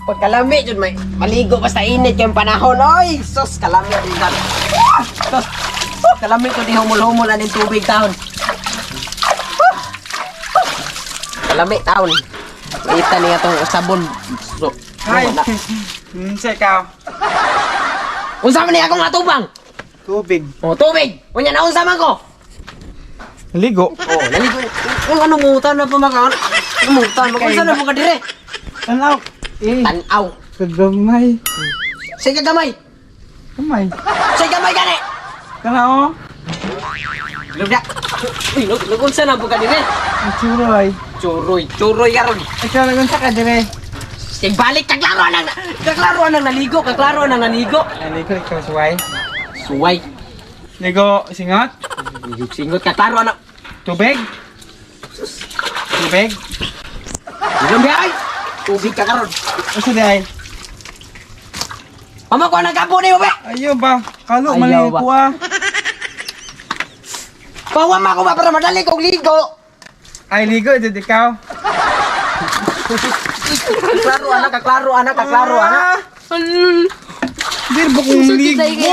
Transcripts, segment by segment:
Pagkalami jud may maligo basta init kay panahon. Oy, sus kalami din ta. Sus. Kalami to di humol-humol aning tubig taon. Kalami taon. Ita niya tong sabon. So, Hi. wala. Unsa ikaw? Unsa man ni akong atubang? Tubig. Oh, tubig. Unya na unsa man ko? Ligo. Oh, naligo. Ang ano mo na pa maka? Ano mo tan? Unsa na mo ka dire? Tanaw. Eh, Tan-aw. kagamay. Sige gamay. Gamay. Sige gamay gani. Kana oh. Lugda. Uy, lug unsa na po ka dire? Churoy. Churoy, churoy karon. Ikaw lang unsa ka dire? Sige balik kaklaro anang naligo, kaklaro anang naligo. Naligo ikaw suway. Suway. Ligo singot. Ligo singot kaklaro anang. Tubig. Tubig. Ilong ay. Tubig ka karon. Unsa di ay? Mama ko nang kapo ni be. Ayo ba? Kalo Ayaw mali ba? ko ah. Pawa ma ko ba para madali kog ligo. Ay ligo jud ikaw. Kaklaro anak, kaklaro anak, kaklaro anak. Dir ba kong ligo?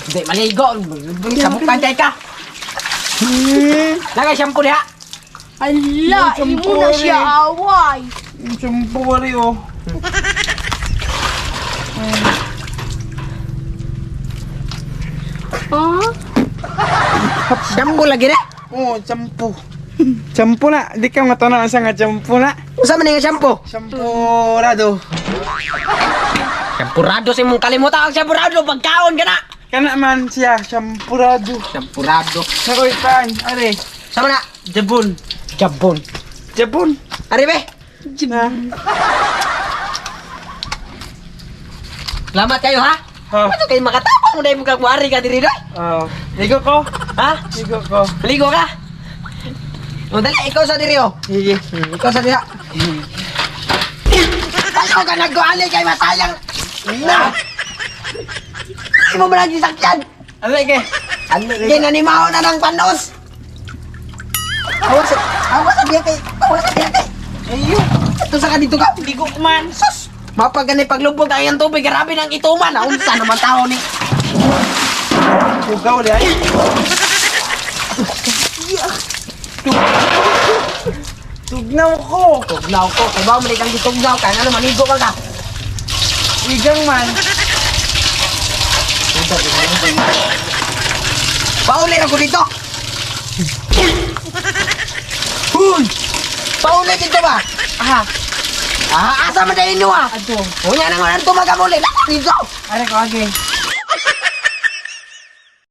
Hindi maligo. Sabukan kay ka. Eh, Lagay shampoo diha. Ala, imo na siya away. Shampoo wari oh. Huh? Shampoo lagi na. Oh, shampoo. Shampoo na. Di ka matanaw sa nga shampoo na. Unsa man nga shampoo? Shampoo rado. Shampurado sa imong kalimutan ang shampurado pagkaon ka na. Kana man siya, shampurado. Shampurado. Sakoy pan, are. Sama na. Jabon. Jabon. Jabon. Ari be. Na. Salamat kayo ha. Ha. Ano kayo makatapang mo na imong kagwari ka diri doy? Oh, ligo ko. Ha? Ligo ko. Ligo ka? O dali, ikaw sa diri oh. Sige. Ikaw sa diha. Ayaw ka nagkuali kay masayang. Na. Imo man ang gisakyan. Ano ke? Ginanimaw na ng panos. Awas sa diha kay, awas sa diha kay. Ayo, ito sa ka dito ka. Ligo ko man. Sus! Mapagani paglubog ang iyang tubig, grabe nang ituman. Unsa naman tao ni. Hugaw di ay. Tugnaw ko. Tugnaw ko, kay ba man kang gitugnaw ka, ano maligo ka ka. Igang man. Pauli ra ko dito. Huy! Pauli dito ba? Ah, Ah, asa man dahil inyo ah? ato. Unya na nga nang tumagamuli. Dito! Are ko age.